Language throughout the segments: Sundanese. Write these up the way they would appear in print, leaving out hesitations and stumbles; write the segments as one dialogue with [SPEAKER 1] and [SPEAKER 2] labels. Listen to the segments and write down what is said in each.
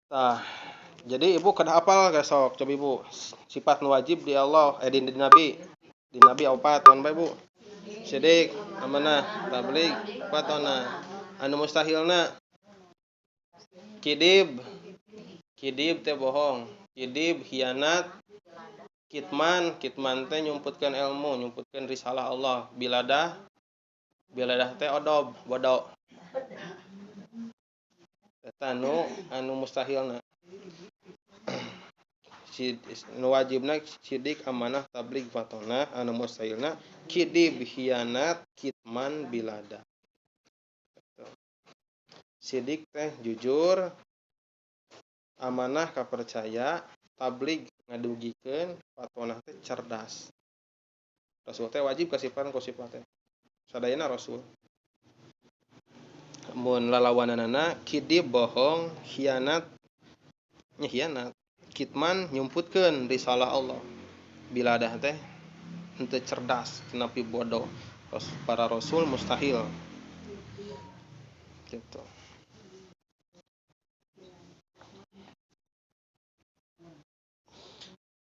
[SPEAKER 1] Tah, jadi ibu kedah apal ge sok coba ibu sifat nu wajib di Allah di Nabi. Di Nabi opat naon bae Bu? Sidik, amanah, tabligh, fatona. Anu mustahilna kidib. Kidib teh bohong, kidib hianat, kitman, kitman teh nyumputkeun ilmu, nyumputkeun risalah Allah. Biladah, biladah teh odob, bodoh. Eta anu mustahilna. Nu wajibna sidik, amanah, tabligh, fatona, anu mustahilna kidib, hianat, kitman, biladah. Sidik teh jujur, amanah kapercaya, tabligh ngadugikeun, fatonah teh cerdas. Rasul teh wajib kasifatan ku sifat teh. Sadayana rasul. Mun lalawananana kidib bohong, hianat nya hianat, kitman nyumputkeun risalah Allah. Biladah teh henteu cerdas, tenapi bodoh. Para rasul mustahil. Gitu.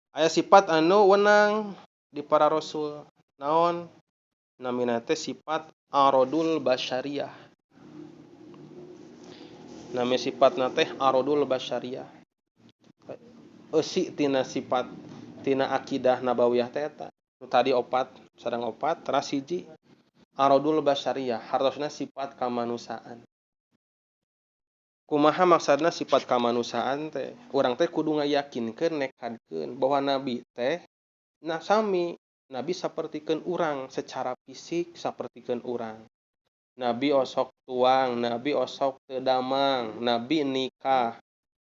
[SPEAKER 1] Aya sifat anu wenang di para rasul. Naon? Namina teh sifat aradul basyariah. Nami sifatna teh aradul basyariah. Eusi tina sifat tina akidah nabawiyah teh eta. Nu tadi opat, sareng opat teras hiji aradul basyariah, hartosna sifat kamanusiaan. Kumaha maksudna sifat kamanusiaan teh? Urang teh kudu ngayakinkeun nekadkeun bahwa nabi teh nah sami, nabi sapertikeun urang secara fisik sapertikeun urang. Nabi osok tuang, nabi osok teu damang, nabi nikah,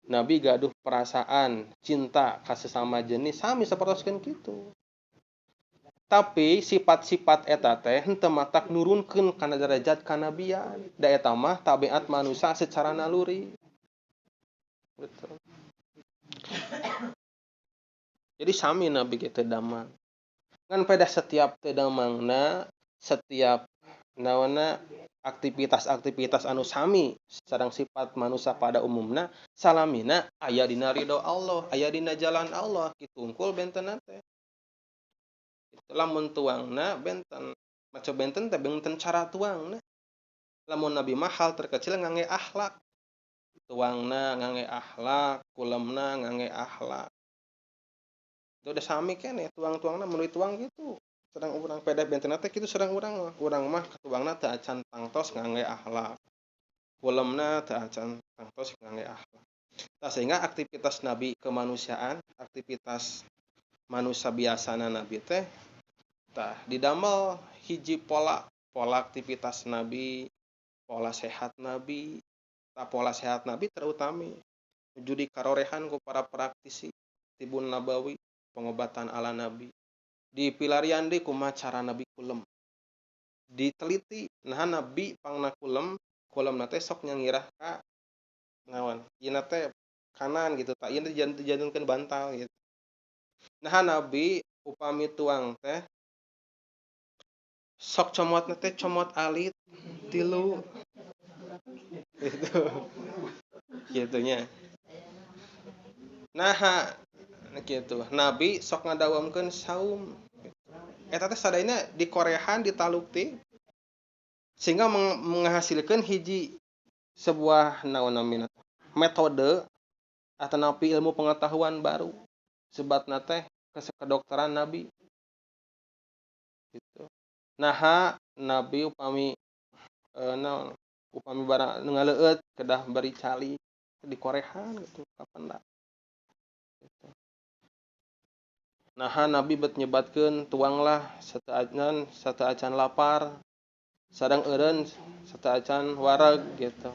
[SPEAKER 1] nabi gaduh perasaan cinta ka sesama jenis sami sapertoskeun kitu. Tapi sifat-sifat eta teh henteu matak nurunkeun kana derajat kanabian. Da eta mah tabiat manusia secara naluri. Betul. Jadi sami nabi ge teu damang. Ngan pada setiap teu damangna, setiap naonna aktivitas-aktivitas anu sami sareng sifat manusia pada umumna salamina aya dina ridho Allah, aya dina jalan Allah, kitu unggul bentenna teh. Lamun tuangna benten, maca benten teh benten cara tuangna. Lamun nabi mah hal terkecil ngangge akhlak. Tuangna ngangge akhlak, kulemna ngangge akhlak. Itu udah sami keneh tuang-tuangna mun dituang gitu. Sedang urang pedah bentenna teh kitu sedang urang mah. Urang mah katuangna teu acan tangtos ngangge akhlak. Kulemna teu acan tangtos ngangge akhlak. Tah sehingga aktivitas nabi kemanusiaan, aktivitas manusia biasana nabi teh tah didamel hiji pola, pola aktivitas nabi, pola sehat nabi. Tah pola sehat nabi terutami nuju dikarorehan ku para praktisi tibun nabawi, pengobatan ala nabi. Di pilarian deui kumaha cara nabi kulem. Diteliti nah nabi pangna kulem, kulemna teh sok nyangirah ka naon? Ieu teh kanan gitu tah ieu teh dijadikan bantal gitu. Nah nabi upami tuang teh sok comotna teh comot alit tilu gitu gitunya. Nah gitu nabi sok ngadawamkeun saum eta teh sadayana dikorehan ditalukti sehingga menghasilkan hiji sebuah naon namina metode atau napi ilmu pengetahuan baru sebatna teh kedokteran nabi gitu. Naha nabi upami naon upami barang ngaleueut kedah bari cali dikorehan gitu kapan da gitu. Naha nabi bet nyebatkeun tuanglah sateuacan lapar sareng eureun sateuacan wareg gitu.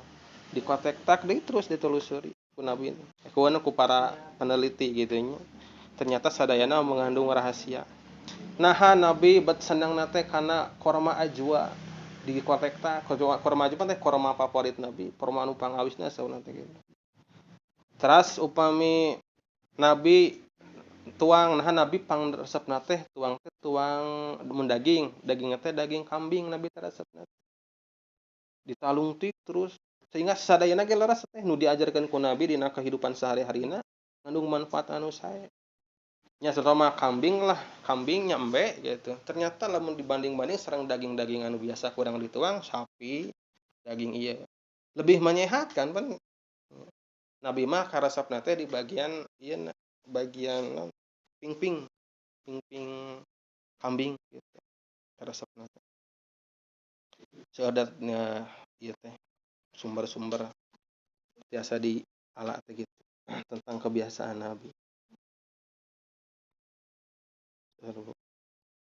[SPEAKER 1] Dikotek-tak deui terus ditelusuri ku nabi ku para peneliti gitu nya. Ternyata sadayana mengandung rahasia. Naha nabi bet senangna teh kana korma ajwa dikotekta korma ajwa teh korma favorit nabi, korma anu pangawisna sauna teh gitu. Teras upami nabi tuang nah nabi pangresepna teh tuang mun daging, dagingna teh daging kambing nabi teh resepna. Ditalungtik terus Sehingga sadayana ge leres teh nu diajarkeun ku Nabi dina kehidupan sehari-harina ngandung manfaat anu sae. Nya terutama kambing lah, kambingnya embe gitu. Ternyata lamun dibanding-banding sareng daging-daging anu biasa kurang dituang, sapi, daging ieu lebih menyehatkan pan. Nabi mah karesepna teh di bagian ieu bagian pingping, pingping kambing gitu. Karesepna teh. Seueuh ieu teh sumber-sumber biasa di ala teh gitu tentang kebiasaan Nabi.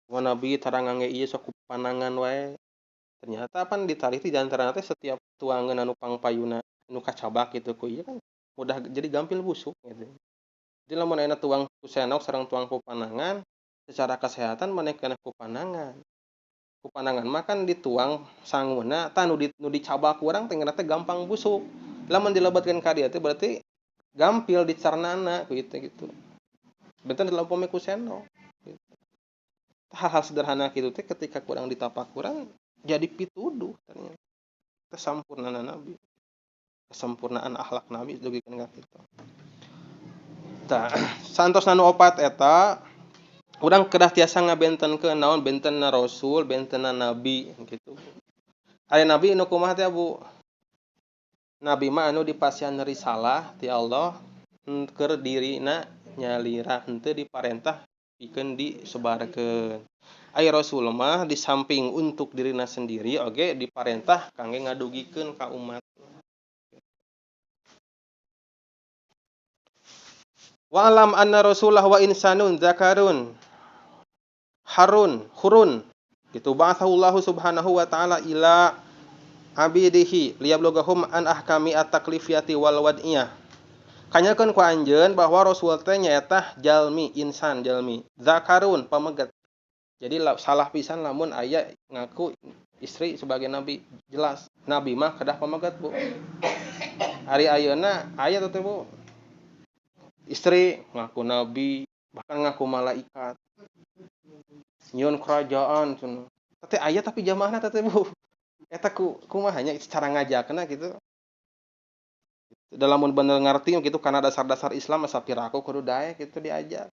[SPEAKER 1] Wah, Nabi tara ngangge ieu sok panangan wae. Ternyata pan ditarik di antara teh setiap tuangan anu pangpayuna anu kacabak gitu ku ieu kan mudah jadi gampil busuk gitu. Jadi lamun ayeuna tuang ku sendok sareng tuang ku panangan, secara kesehatan maneh kana ku panangan. Ku panangan mah kan dituang sanguna tah nu dicabak ku urang teh ngeunah teh gampang busuk. Lamun dilebetkeun ka dieu teh berarti gampil dicarnana ku itu gitu. Benten dilampome ku sendok. Hal-hal sederhana gitu teh ketika kurang ditapakuran jadi pituduh ternyata. Kesempurnaan Nabi, kesempurnaan akhlak Nabi dugikeun ka kitu. Tah, santosna nu opat eta urang kedah tiasa ngabentenkeun naon bentenna rasul, bentenna nabi gitu. Aya nabi nu kumaha teh Bu? Nabi mah anu dipasihan risalah ti Allah keur dirina nyalira henteu diparentah pikeun disebarkeun. Aya rasul mah di samping untuk dirina sendiri oge diparentah kangge ngadugikeun ka umat. Wa alam anna rasulah wa insanun zakarun harun hurun gitu ba'athahullahu subhanahu wa ta'ala ila abidihi liyablughahum an ahkami at-taklifiyati wal wad'iyah. Kanyakeun ku anjeun bahwa rasul teh nyaeta jalmi insan jalmi zakarun pameget. Jadi salah pisan lamun aya ngaku istri sebagai nabi, jelas nabi mah kedah pameget Bu. Ari ayeuna aya teh Bu. Istri ngaku nabi, bahkan ngaku malaikat. Nyieun kerajaan cenah. Teh aya tapi jamaahna teh Bu. Eta ku kumaha nya cara ngajakna gitu. Dalam mun bener ngarti gitu karena dasar-dasar Islam asa piraku kudu daek gitu diajak.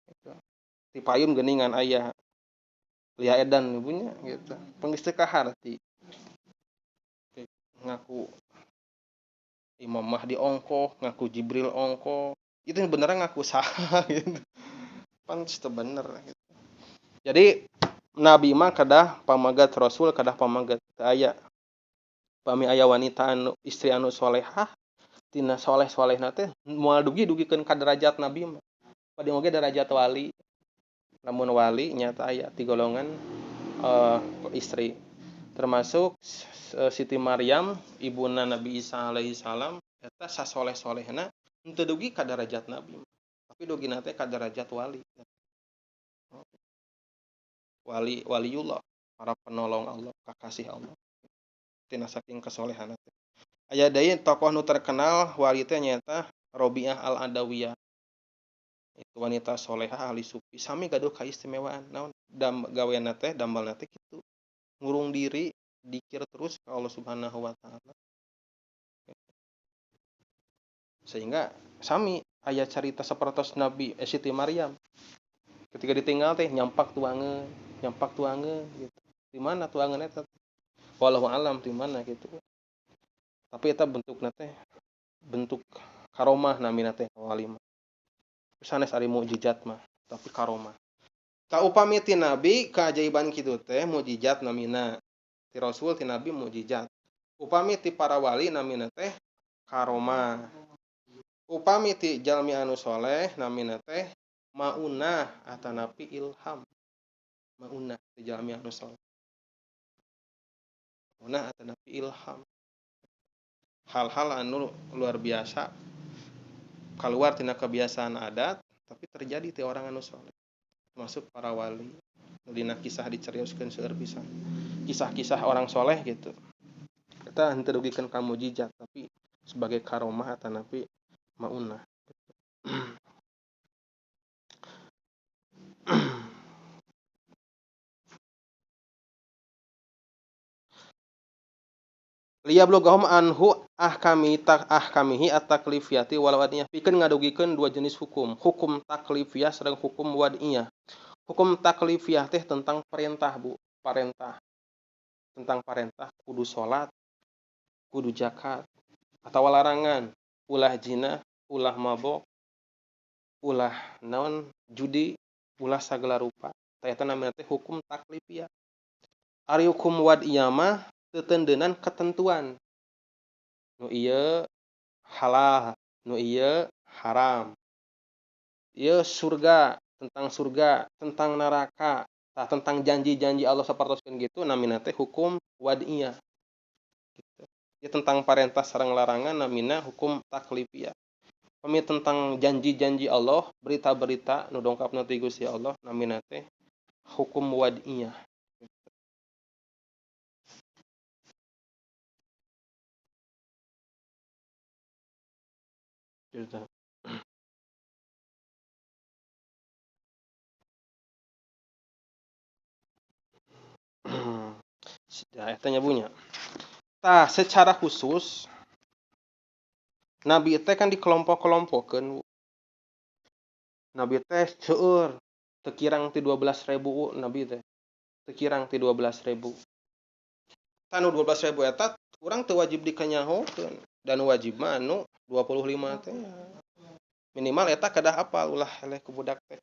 [SPEAKER 1] Gitu. Ti payun geuningan aya lia edan ibunya gitu. Penggeus teu kaharti. Ngaku Imam Mahdi ongkoh, ngaku Jibril ongkoh. Itu beneran ngaku saha gitu. Pan teu bener gitu. Jadi nabi mah kedah pamagat, rasul kedah pamagat. Teu aya pami aya wanita anu istri anu solehah tina soleh-solehna teh moal dugi dugikeun ka derajat nabi mah. Paling oge derajat wali. Lamun wali nyata aya ti golongan istri. Termasuk Siti Maryam ibuna Nabi Isa alaihi salam eta sasoleh-solehna henteu dugi ka derajat nabi mah. Tapi dugina teh ka derajat wali. Wali waliullah, para penolong Allah, kakasih Allah. Tina saking kesolehan teh. Aya deui tokoh nu terkenal wali teh nyaeta Robiah al-Adawiyah. Itu wanita solehah ahli sufi, sami gaduh kaistimewaan. Naon dam gaweana teh dambalna teh kitu. Ngurung diri, dikir terus ke Allah Subhanahu wa taala. Sehingga sami aya carita sapertos Nabi Siti Maryam. Ketika ditinggal teh nyampak tuangeun gitu. Di mana tuangeun eta? Wallahu alam di mana gitu. Tapi eta bentukna teh bentuk karomah namina teh wali mah. Sanes ari mukjizat mah, tapi karomah. Kaupami ti nabi keajaiban kitu teh mukjizat namina. Ti rasul ti nabi mukjizat. Upami ti para wali namina teh karomah. Upami ti jalmi anu soleh namina teh maunah atanapi ilham. Maunah ti jalmi anu soleh. Maunah atanapi ilham. Hal-hal anu luar biasa keluar tina kebiasaan adat tapi terjadi ti orang anu soleh. Termasuk para wali. Dina kisah dicerioskeun seueur pisan. Kisah-kisah orang soleh gitu. Eta henteu dugikeun ka mukjizat tapi sebagai karomah atanapi maunah. Liyablugahum anhu ahkami tak ahkamihi at-taklifiyati wal wadiyah. Pikeun ngadugikeun dua jenis hukum, hukum taklifiyah sareng hukum wadiyah. Hukum taklifiyah teh tentang perintah, Bu, parentah. Tentang parentah kudu salat, kudu zakat, atawa larangan, ulah zina, ulah mabok, ulah naon judi, ulah sagala rupa. Tah eta namina teh hukum taklifiyah. Ari hukum wadiyah mah tetendenan ketentuan. Nu ieu halal, nu ieu haram. Ieu surga, tentang surga, tentang neraka, tah tentang janji-janji Allah sapertoskeun gitu namina teh hukum wadiyah. Gitu. Ieu tentang parentah sareng larangan namina hukum taklifiyah. Pami tentang janji-janji Allah, berita-berita nu dongkapna ti Gusti Allah namina teh hukum wadiyah. Gitu. Ya, eta nya bunya. Tah, secara khusus Nabi teh kan dikelompok-kelompokeun. Nabi teh seueur, teu kirang ti 12.000 nabi teh. Teu kirang ti 12.000. Tah nu 12.000 eta urang teu wajib dikanyahokeun dan wajib mah anu 25 teh. Minimal eta kedah apal ulah eleh ku budak teh.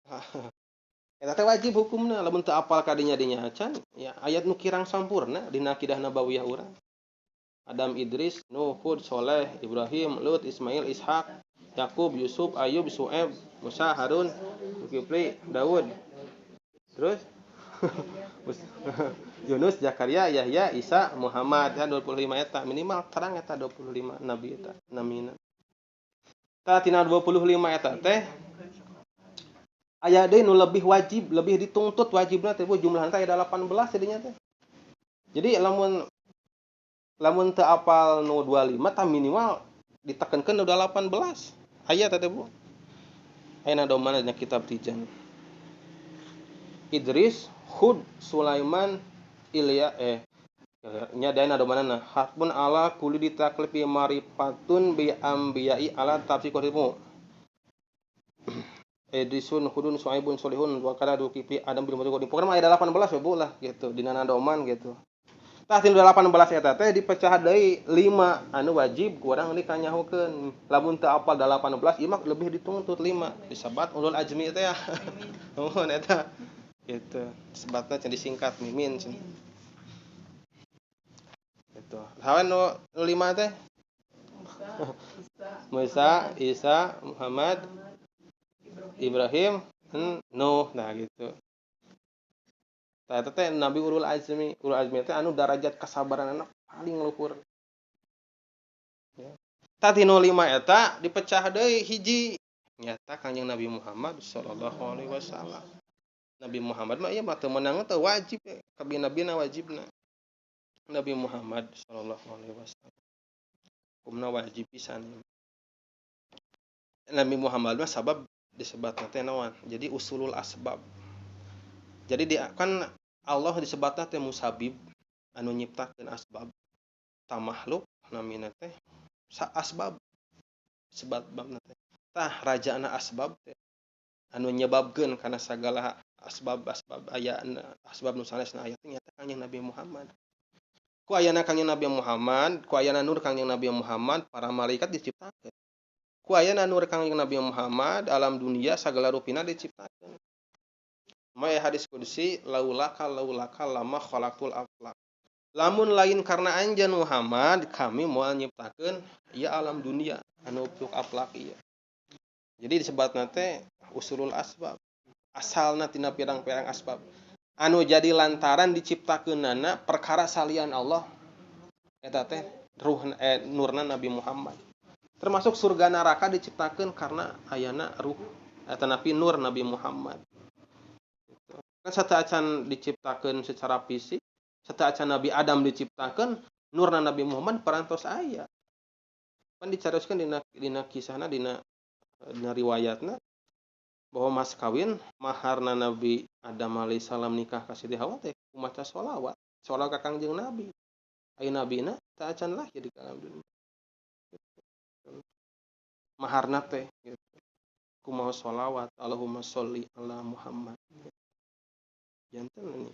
[SPEAKER 1] Eta teh wajib hukumna lamun teu apal kadinya dinya acan ya ayat nu kirang sampurna dina akidah nabawiyah urang. Adam, Idris, Nuh, Hud, Soleh, Ibrahim, Lut, Ismail, Ishak, Yakub, Yusuf, Ayub, Su'aib, Musa, Harun, Zulkifli, Daud. Terus Yunus, Zakaria, Yahya, Isa, Muhammad ya 25 eta minimal terang eta 25 nabi eta namina. Tah tina 25 eta teh aya deui nu lebih wajib, lebih dituntut wajibna teh Bu, jumlahna teh aya 18 jadinya teh. Jadi lamun lamun teu apal nu 25 tah minimal ditekenkeun nu 18. Aya teh Bu. Aya domana dina kitab Tijan. Idris, Hud, Sulaiman, Ilya nya dana domanana hatmun ala kuli ditaklifi maripatun bi ambiyai ala tafsir qorimu. Idrisun, Hudun, Suaibun, Solihun, wa kana dukipli Adam bin Muhammad. Pokoknya aya 18 we Bu lah gitu dina doman gitu. Tah tina 18 eta teh dipecah deui 5 anu wajib ku urang dikanyahokeun. Lamun teu apal 18 ieu mah lebih dituntut 5 disebat ulul azmi teh ya. Nuhun eta. Gitu. Sebatna can disingkat mimin cenah. Gitu. Hawan nu 5 teh? Musa, Isa, Muhammad, Ibrahim, Nuh, nah gitu. Tah eta teh Nabi ulul azmi teh anu darajat kasabaranana paling luhur. Ya. Tah tinu 5 eta dipecah deui hiji nyata Kangjeng Nabi Muhammad sallallahu alaihi wasallam. Nabi Muhammad mah ieu mah teu meunang teh wajib kabina-bina wajibna. Nabi Muhammad sallallahu alaihi wasallam. Hukumna wajib pisan. Nabi Muhammad mah sabab disebatna teh naon? Jadi usulul asbab. Jadi dia kan Allah disebatna teh musabib anu nyiptakeun asbab. Ta makhluk namina teh sa asbab. Sebab-babna teh. Tah rajana asbab teh anu nyebabkeun kana sagala asbab-asbab aya asbab nu sanesna aya teh nyata Kangjeng Nabi Muhammad. Ku ayana Kangjeng Nabi Muhammad, ku ayana nur Kangjeng Nabi Muhammad, para malaikat diciptakeun. Ku ayana nur Kangjeng Nabi Muhammad, alam dunia sagala rupina diciptakeun. Maya hadis qudsi laulaka laulaka lama khalaqtul aflak. Lamun lain karena anjeun Muhammad, kami moal nyiptakeun ieu alam dunia anu untuk aflak ieu. Jadi disebutna teh usulul asbab. Asalna tina pirang-pirang asbab. Anu jadi lantaran diciptakeunana perkara salian Allah eta teh ruh nurna Nabi Muhammad. Termasuk surga neraka diciptakeun karena ayana ruh eta nabi nur Nabi Muhammad. Gitu. Kan sateuacan diciptakeun secara fisik, sateuacan Nabi Adam diciptakeun, nurna Nabi Muhammad parantos aya. Kan dicaroskeun dina kisahna dina riwayatna bahwa mas kawin maharna Nabi Adam alaihissalam nikah ka Siti Hawa teh kumaca sholawat, sholawat ka Kangjeng Nabi. Aya nabina teu acan lahir di alam dunia. Maharna teh gitu. Kumaha sholawat Allahumma sholli ala Muhammad. Janten ini.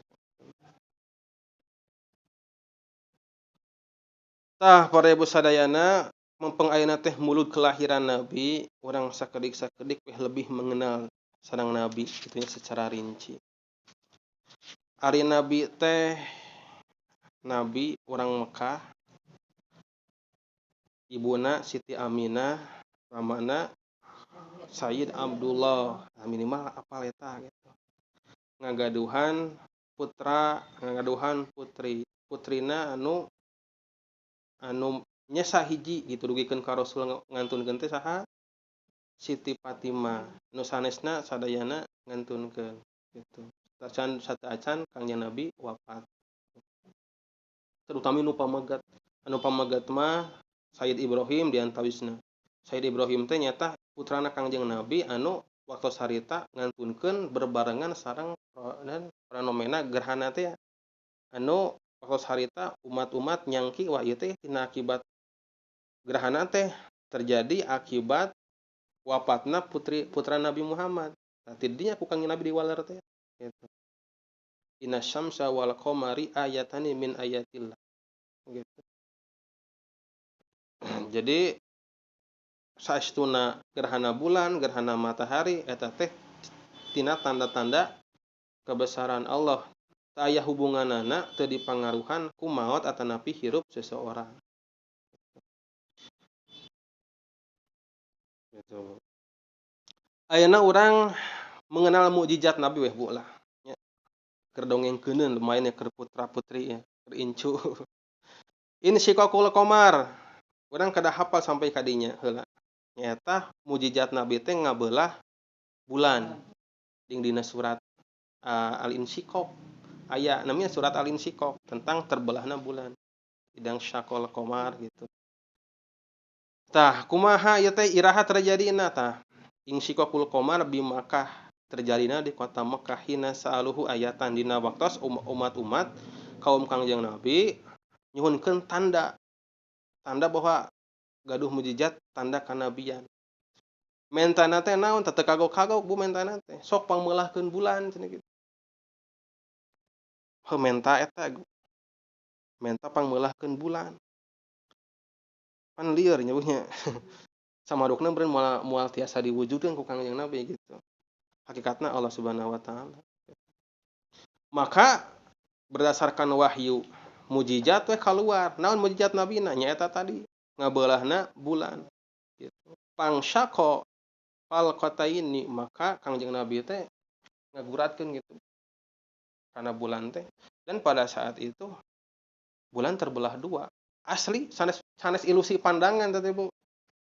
[SPEAKER 1] Tah para ibu sadayana mempeng ayeuna teh mulud kelahiran Nabi, urang sakedik-sakedik weh lebih mengenal sareng Nabi kitu nya secara rinci. Ari Nabi teh Nabi urang Mekah, ibuna Siti Aminah, mamana Sayyid Abdullah. Nah, minimal apal eta gitu. Ngagaduhan putra, ngagaduhan putri. Putrina anu nya sahiji gitu dugikeun ka Rasul ngantunkeun teh saha? Siti Fatimah. Nu sanesna sadayana ngantunkeun gitu. Acan sateuacan Kangjeng Nabi wafat. Terutama nu pamegat. Anu pamegat mah Sayyid Ibrahim diantawisna. Sayyid Ibrahim teh nyata putrana Kangjeng Nabi anu waktu harita ngantunkeun berbarengan sareng dan fenomena gerhana teh anu waktu harita umat-umat nyangki wah ieu teh tina akibat gerhana teh terjadi akibat wafatna putra Nabi Muhammad. Nah, tidinya ku Kangjeng Nabi diwaler teh gitu. Inna syamsa wal qamari ayatani min ayatillah. Gitu. Jadi saestuna gerhana bulan, gerhana matahari eta teh tina tanda-tanda kebesaran Allah. Teu aya hubunganana teu dipangaruhan ku maot atanapi hirup seseorang. Gitu. Ayeuna urang mengenal mukjizat Nabi weh Bu lah. Nya. Keur dongengkeuneun lumayan ya keur putra-putri ya, keur incu. Insyiqaqul qamar. Urang kada hafal sampai kadinya heula. Nyata mukjizat Nabi teh ngabelah bulan. Ding dina surat Al-Insyiqaq. Aya namanya surat Al-Insyiqaq tentang terbelahna bulan. Idang syaqal qamar gitu. Tah kumaha ieu teh iraha terjadina tah? Insyiqaqul qamar bi Makkah. Terjadina di kota Mekah hina sa'aluhu ayatan dina waktos umat-umat kaum Kangjeng Nabi nyuhunkeun tanda bahwa gaduh mukjizat tanda kanabian. Mentana teh naon teu kagok-kagok Bu mentana teh sok pangmeulahkeun bulan cenah kitu. Heuh menta eta menta pangmeulahkeun bulan. Pan lieur nya Bu nya. Samadokna beureun moal tiasa diwujudkeun ku Kangjeng Nabi gitu. Hakikatna Allah Subhanahu wa taala. Maka berdasarkan wahyu mukjizat we kaluar. Naon mukjizat Nabi na nyaeta tadi ngabeulahna bulan gitu. Pangsyaqo fal qataini maka Kangjeng Nabi teh ngaguratkeun gitu. Karena bulan teh dan pada saat itu bulan terbelah dua. Asli sanes ilusi pandangan teh Bu.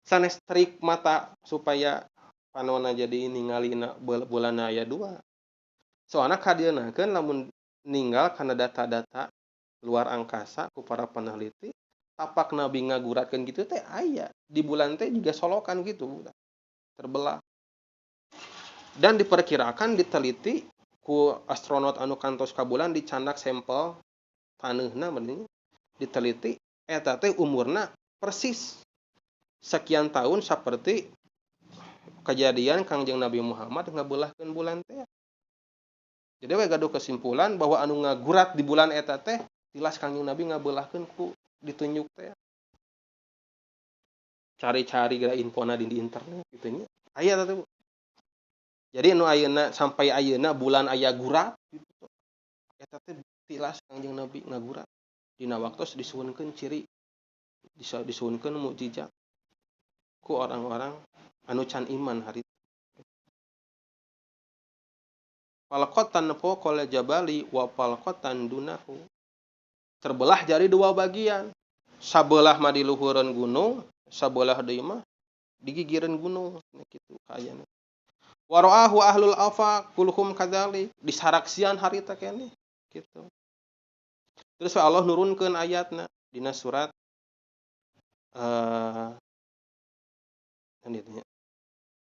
[SPEAKER 1] Sanes trik mata supaya panona jadi ningalina bulana aya dua. Soalna kadienakeun lamun ninggal kana data-data luar angkasa ku para peneliti, tapak Nabi ngaguratkeun gitu teh aya di bulan teh juga solokan gitu terbelah. Dan diperkirakan diteliti ku astronot anu kantos ka bulan dicandak sampel taneuhna bener diteliti eta teh umurna persis sekian tahun seperti kejadian Kangjeng Nabi Muhammad ngabelahkeun bulan teh. Jadi we gaduh kesimpulan bahwa anu ngagurat di bulan eta teh tilas Kangjeng Nabi ngabelahkeun ku ditunjuk teh. Cari-cari geura infona di internet kitu nya. Aya teh Bu. Jadi anu ayeuna sampai ayeuna bulan aya gurat gitu. Eta teh tilas Kangjeng Nabi ngagurat. Dina waktos disuhunkeun ciri disuhunkeun mukjizat ku orang-orang anu can iman hari itu. Falqatan fawqal jabali wa falqatan dunahu. Terbelah jadi dua bagian. Sabelah mah di luhureun gunung, sabelah deui mah di gigireun gunung kitu kaayana. Wa ra'ahu ahlul afaq kulluhum kadzalik. Disaraksian harita keneh kitu. Terus Allah nurunkeun ayatna dina surat nya.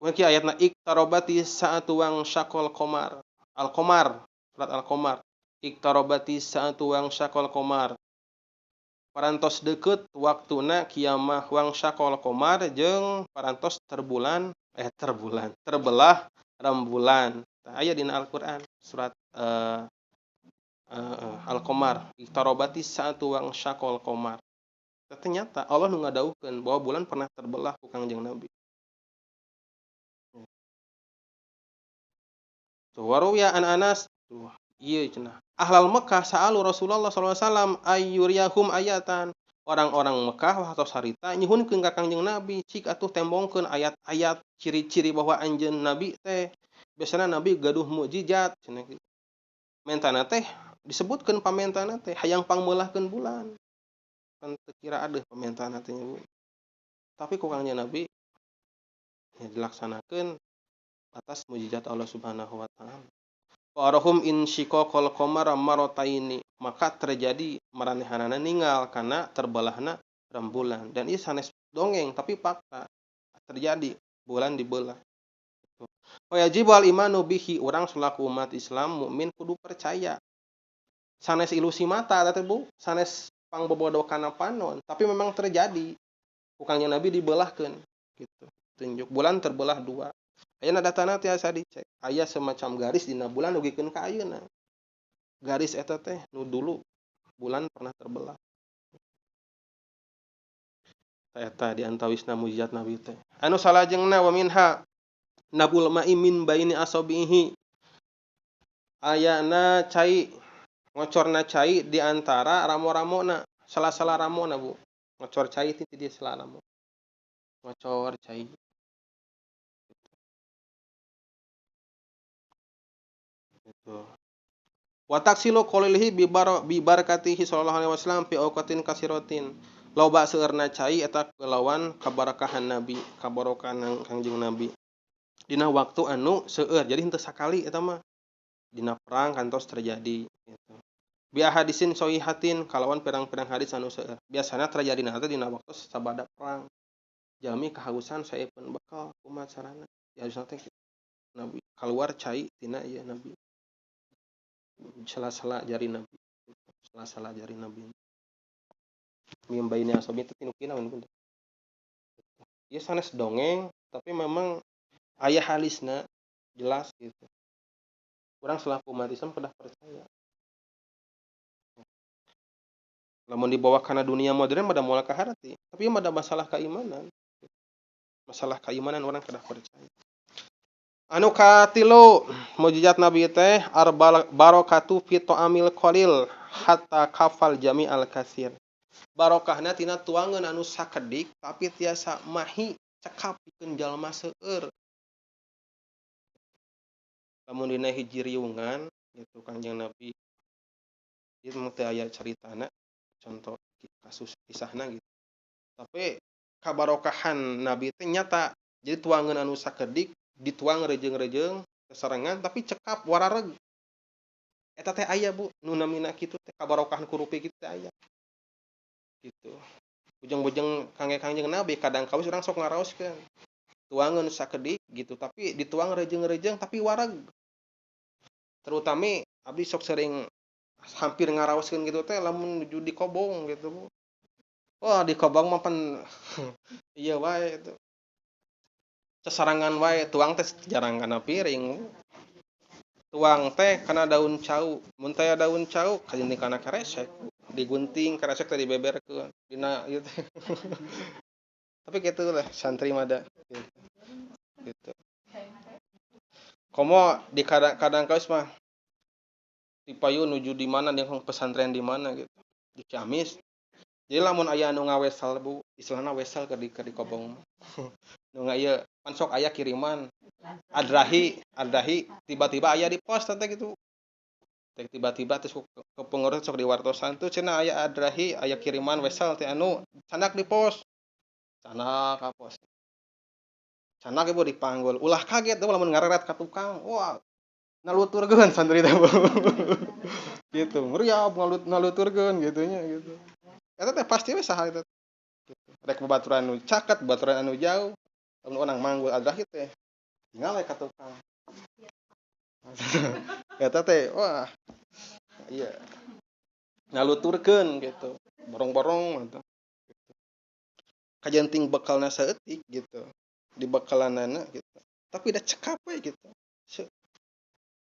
[SPEAKER 1] Waki ayatna iktarobati sa'atu wang syaqal qamar. Al-Qamar, surat Al-Qamar. Iktarobati sa'atu wang syaqal qamar. Parantos deukeut waktuna kiamah wang syaqal qamar jeung parantos terbulan terbelah rembulan. Tah aya dina Al-Qur'an surat Al-Qamar, iqtarabati sa'atu wang syaqal qamar. Ternyata Allah nu ngadawuhkeun bahwa bulan pernah terbelah ku Kangjeng Nabi. Tuh waruya an Anas tuh ieu cenah. Ahlal Mekah sa'alu Rasulullah sallallahu alaihi wasallam ayyuriyahum ayatan. Orang-orang Mekah atau sarita nyuhunkeun ka Kangjeng Nabi, cik atuh tembongkeun ayat-ayat ciri-ciri bahwa anjeun Nabi teh. Biasana Nabi gaduh mukjizat cenah kitu. Mentana teh disebutkeun pamentana teh hayang pangmeulahkeun bulan. Kan teu kira adeuh pamentana teh nya Bu. Tapi ku Kangjeng Nabi ya dilaksanakeun atas mukjizat Allah Subhanahu wa taala. Wa arahum insyiqaqal qamara marataini, maka terjadi maranehanana ningal kana terbelahna rembulan. Dan ieu sanes dongeng tapi fakta terjadi bulan dibelah. Wa yajibu al imanu bihi, urang selaku umat Islam mukmin kudu percaya. Sanes ilusi mata teh Bu, sanes pangbobodo kana panon, tapi memang terjadi. Ku Kangjeng Nabi dibelahkeun gitu. Tunjuk bulan terbelah dua. Ayeuna datana tiasa dicek. Aya semacam garis dina bulan dugikeun ka ayeuna. Garis eta teh nu dulu bulan pernah terbelah. Eta di antawisna mukjizat Nabi teh. Anu salajengna wa minha nabul ma'i min baini asabihi. Ayana cai ngocorna cai di antara ramo-ramona, sela-sela ramona Bu. Ngocor cai ti di sela ramo. Ngocor cai. Gitu. Wa taksilu qalilihi bi barakatihi sallallahu alaihi wasallam fi awqatin kasiratin. Loba seueurna cai eta kelawan kabarakahan Nabi, kabarokahan Kangjeng Nabi. Dina waktu anu seueur, jadi henteu sakali eta mah. Dina perang kantos terjadi gitu. Bi ahadisin sahihatin kalawan pirang-pirang hadis anu seueur. Biasana terjadina teh dina waktu sabada perang. Jalmi kahausan saeupun bekal kumaha carana. Ya harusna teh Nabi keluar cai tina ieu Nabi. Sela-sela jari Nabi. Sela-sela jari Nabi. Mim baini asobi teh tinu kina mun. Ieu sanes dongeng tapi memang aya halisna jelas gitu. Urang selaku umat Islam kedah percaya. Lamun dibawa kana dunia modern mah da moal kaharti, tapi mah da masalah keimanan. Masalah keimanan orang kedah percaya. Anu katilu mukjizat Nabi teh arbal barakatu fi ta'amil qalil hatta kafal jami'al kasir. Barokahna tina tuangeun anu sakedik tapi tiasa mahi cekap pikeun jalma seueur. Lamun dina hiji riungan gitu Kangjeng Nabi ieu mah teu aya caritana, contoh kasus kisahna gitu. Tapi kabarokahan Nabi teh nyata. Jadi tuangeun anu sakedik dituang rejeung-rejeung sasarengan tapi cekap warareg. Eta teh aya Bu, nu namina kitu teh kabarokahan kurupi kitu teh aya. Gitu. Bujeng-bujeng kangge Kangjeng Nabi kadang kawis urang sok ngaraoskeun. Tuangeun sakedik gitu tapi dituang rejeung-rejeung tapi wareg. Terutami abdi sok sering hampir ngaraoskeun gitu teh lamun nuju di Kobong gitu Bu. Wah di Kobong mah pan ieu wae itu. Sasarangan wae tuang teh jarang kana piring. Tuang teh kana daun cau. Mun teh daun cau kajenting kana keresek, digunting keresek teh dibeberkeun dina ieu teh. Tapi kitu lah santri mah da gitu. Gitu. Komo di kadang kaus mah dipayun nuju di mana di pesantren di mana gitu. Di Ciamis. Jadi lamun aya anu ngawesel Bu, istilahna wesel keur di Kobong mah. Nu ieu pan sok aya kiriman adrahi tiba-tiba aya di pos teh gitu. Teh tiba-tiba teh ke pengurus sok diwartosan tuh cenah aya adrahi, aya kiriman wesel teh anu candak di pos. Candak ka pos. Candak ibu dipanggul. Ulah kaget tuh lamun ngareret ka tukang. Wah, naluturkeun santri teh Bu. Gitu, meriap naluturkeun gitu nya gitu. Eta teh pasti we saha eta. Gitu. Rek babaturan nu caket, babaturan anu jauh. Lamun urang manggul adrahi teh tinggal we ka tukang. Eta teh wah iya. Ngaluturkeun gitu. Borong-borong gitu. Kajenting bekalna saeutik gitu. Di bekalanana gitu. Tapi da cekap we gitu.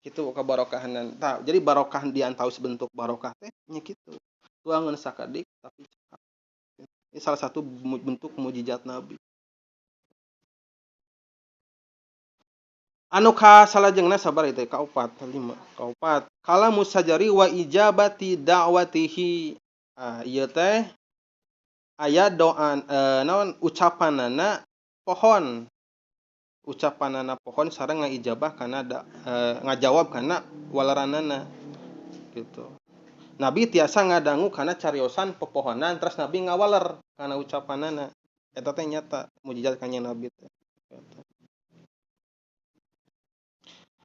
[SPEAKER 1] Kitu kabarokahanan. Tah, jadi barokah di antaus bentuk barokah teh nya kitu. Tuangan sakadik tapi cekap. Ini salah satu bentuk mujizat Nabi. Anu ka salajengna sabar itu kaopat lima kaopat kalamu sajari wa ijabati da'watihi. Ah ieu teh aya doa naon ucapanana pohon. Ucapanana pohon sareng ngaijabah kana ngajawab kana waleranana gitu. Nabi tiasa ngadangu kana cariosan pepohonan terus Nabi ngawaler kana ucapanana. Eta teh nyata mujizat kanjeng Nabi teh. Gitu.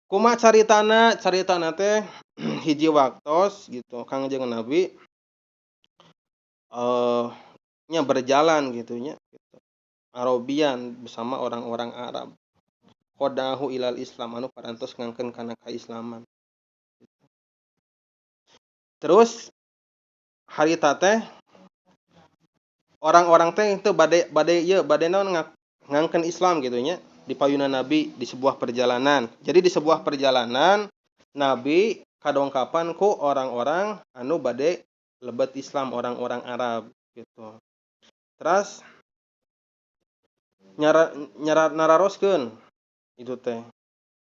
[SPEAKER 1] Kumaha caritana? Caritana teh hiji waktos gitu Kangjeng Nabi nya berjalan gitu nya gitu. Arabian bersama orang-orang Arab. Qadahu ilal Islam anu parantos ngangkeun kana kaislaman. Terus harita teh orang-orang teh itu bade ieu bade naon ngangkeun Islam gitu nya di payunan Nabi di sebuah perjalanan. Jadi di sebuah perjalanan Nabi kadongkapan ku orang-orang anu bade lebet Islam, orang-orang Arab gitu. Terus nyara nararoskeun itu teh.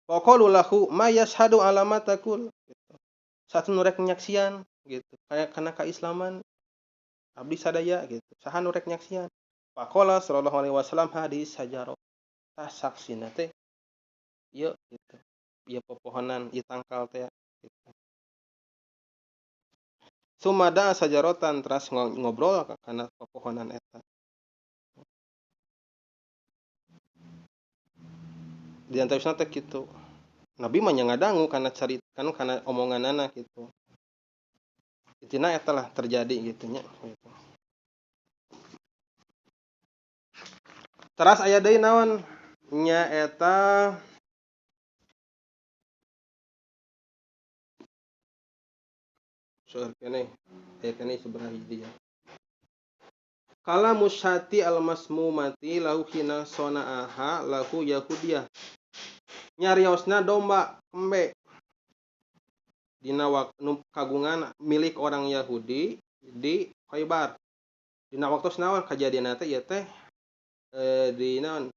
[SPEAKER 1] Faqalu lahu ma yashhadu ala ma taqul gitu. Satu nu rek nyaksian gitu. Kayak kana kaislaman abdi sadaya gitu. Saha nu rek nyaksian? Faqala sallallahu alaihi wasallam hadis sajarah. Tah saksina teh ieu gitu. Ieu pepohonan, ieu tangkal teh gitu. Sumada sajarotan teras ngobrol kana pepohonan eta. Di antawisna teh kitu. Nabi mah nya ngadangu kana cari kan kana omonganana kitu. Intina eta lah terjadi gitu nya gitu. Teras aya deui naon? Nya eta seueur keneh aya keneh sabaraha hiji ya. Kalamu syati almasmumati lahu hina sonaaha lahu yahudiyah. Nyariosna domba kembe dina waktu kagungan milik orang Yahudi di Khaybar. Dina waktu naon kajadian teh ieu teh di naon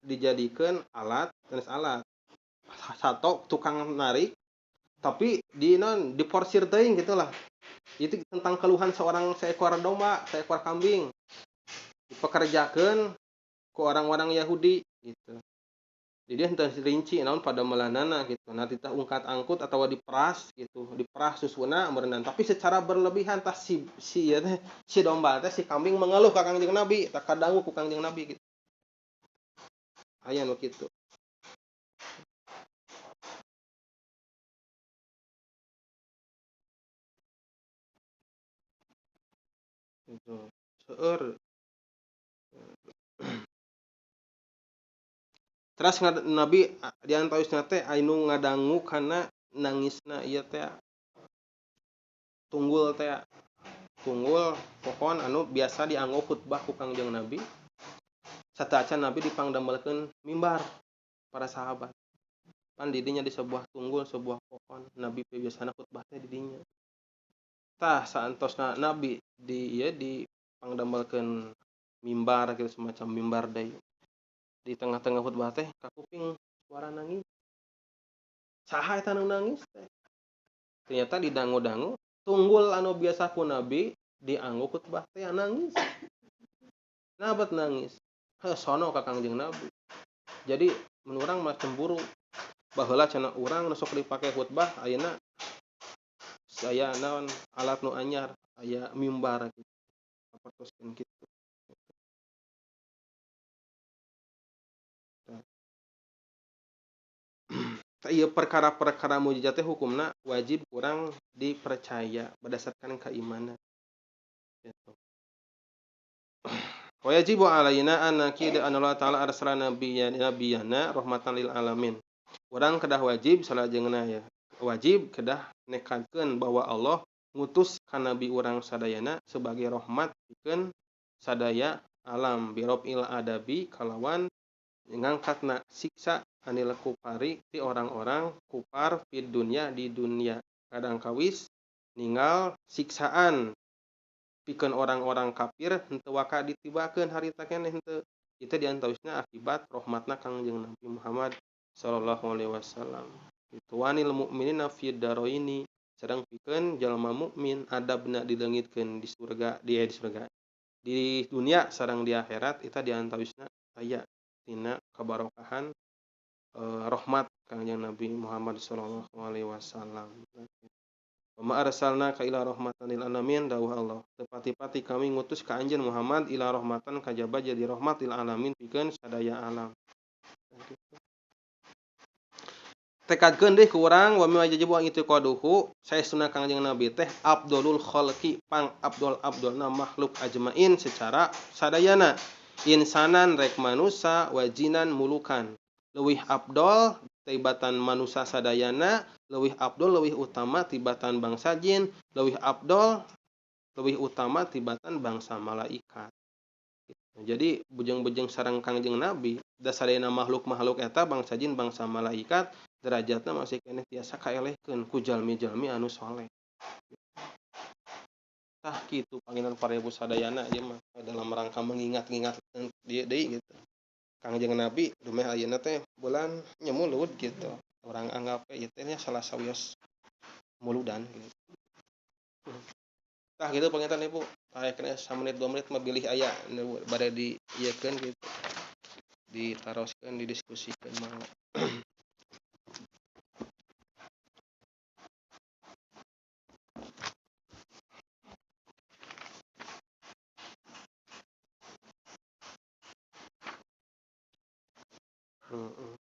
[SPEAKER 1] dijadikeun alat jenis alat satu tukang narik tapi di naon diporsir teuing gitulah. Itu tentang keluhan seorang seekor domba, seekor kambing dipekerjakeun ku orang-orang Yahudi gitu. Jadi henteu rinci naon pada melanana gitu. Nanti tah ungkat angkut atau diperas gitu, diperas susuna meureunan. Tapi secara berlebihan tah si ieu teh si domba teh si kambing mengeluh ka Kangjeng Nabi, tah kadangu ku Kangjeng Nabi gitu. Aya nu kitu. Gitu. Seueur. Terus Nabi di antawisna teh anu ngadangu kana nangisna ieu teh tunggul teh tunggul pohon anu biasa dianggo khutbah ku Kangjeng Nabi. Sateuacan Nabi dipangdamelkeun mimbar para sahabat. Pan didinya di sebuah tunggul, sebuah pohon, Nabi biasana khutbah teh didinya. Tah saantosna Nabi di ieu dipangdamelkeun mimbar gitu semacam mimbar deui. Di tengah-tengah khutbah teh kakuping suara nangis. Saha eta nu nangis teh? Ternyata didangu-dangu tunggul anu biasa ku Nabi dianggo khutbah teh nangis. Nabat nangis. Heuh sono ka Kangjeng Nabi. Jadi mun urang mah cemburu. Baheula cenah urang nu sok dipake khutbah ayeuna saya naon alat nu anyar aya mimbar gitu. Sapertoskeun kitu. Ieu perkara-perkara mujizat teh hukumna wajib kurang dipercaya berdasarkan keimanan. Gitu. Wa yajibu alaina an naqida anna Allah ta'ala arsala nabiyana rahmatan lil alamin. Urang kedah wajib salajengna ya. Wajib kedah nekadkeun bahwa Allah ngutus ka nabi urang sadayana sebagai rahmat pikeun sadaya alam birofil adabi kalawan ngangkatna siksa anil kupari ti orang-orang kupar fid dunya di dunia. Kadang kawis ninggal siksaan pikeun orang-orang kafir henteu waka ditibakeun harita keneh henteu. Itu diantawisna akibat rahmatna Kangjeng Nabi Muhammad sallallahu alaihi wasallam. Itu wanil mukminina fid daroini sareng pikeun jalma mukmin adabna dileungitkeun di surga, di surga. Di dunia sareng di akhirat eta diantawisna aya tina kabarokahan rahmat Kangjeng Nabi Muhammad sallallahu alaihi wasallam. Wa ma arsalnaka ila rahmatan lil alamin dawuh Allah. Tepati-pati kami ngutus ka anjeun Muhammad ila rahmatan kajaba jadi rahmat lil alamin pikeun sadaya alam. Tekadkeun deui ku urang wa mimma yajibu an itiqaduhu saestuna Kangjeng Nabi teh afdolul khalqi pang afdol-afdolna makhluk ajmain secara sadayana. Insanan rek manusa wajinan mulukan. Leuwih afdol tibatan manusa sadayana, leuwih afdol leuwih utama tibatan bangsa jin, leuwih afdol leuwih utama tibatan bangsa malaikat. Jadi bujeng-bujeng sareng Kangjeng Nabi, da sadayana makhluk-makhluk eta bangsa jin, bangsa malaikat, derajatna masih keneh tiasa kaelehkeun ku jalmi-jalmi anu soleh. Tah kitu panginan para ibu sadayana ieu mah dalam rangka mengingat-ingat dieu deui gitu. Kangjeng Nabi dumeh ayeuna teh bulan nya mulud gitu. Urang anggap we ieu teh nya salah sawios muludan gitu. Tah gitu panginten Ibu. Tah kena samenit 2 menit mah bilih aya nu bade di ieukeun gitu. Ditaroskeun, didiskusikeun mangga. Heeh.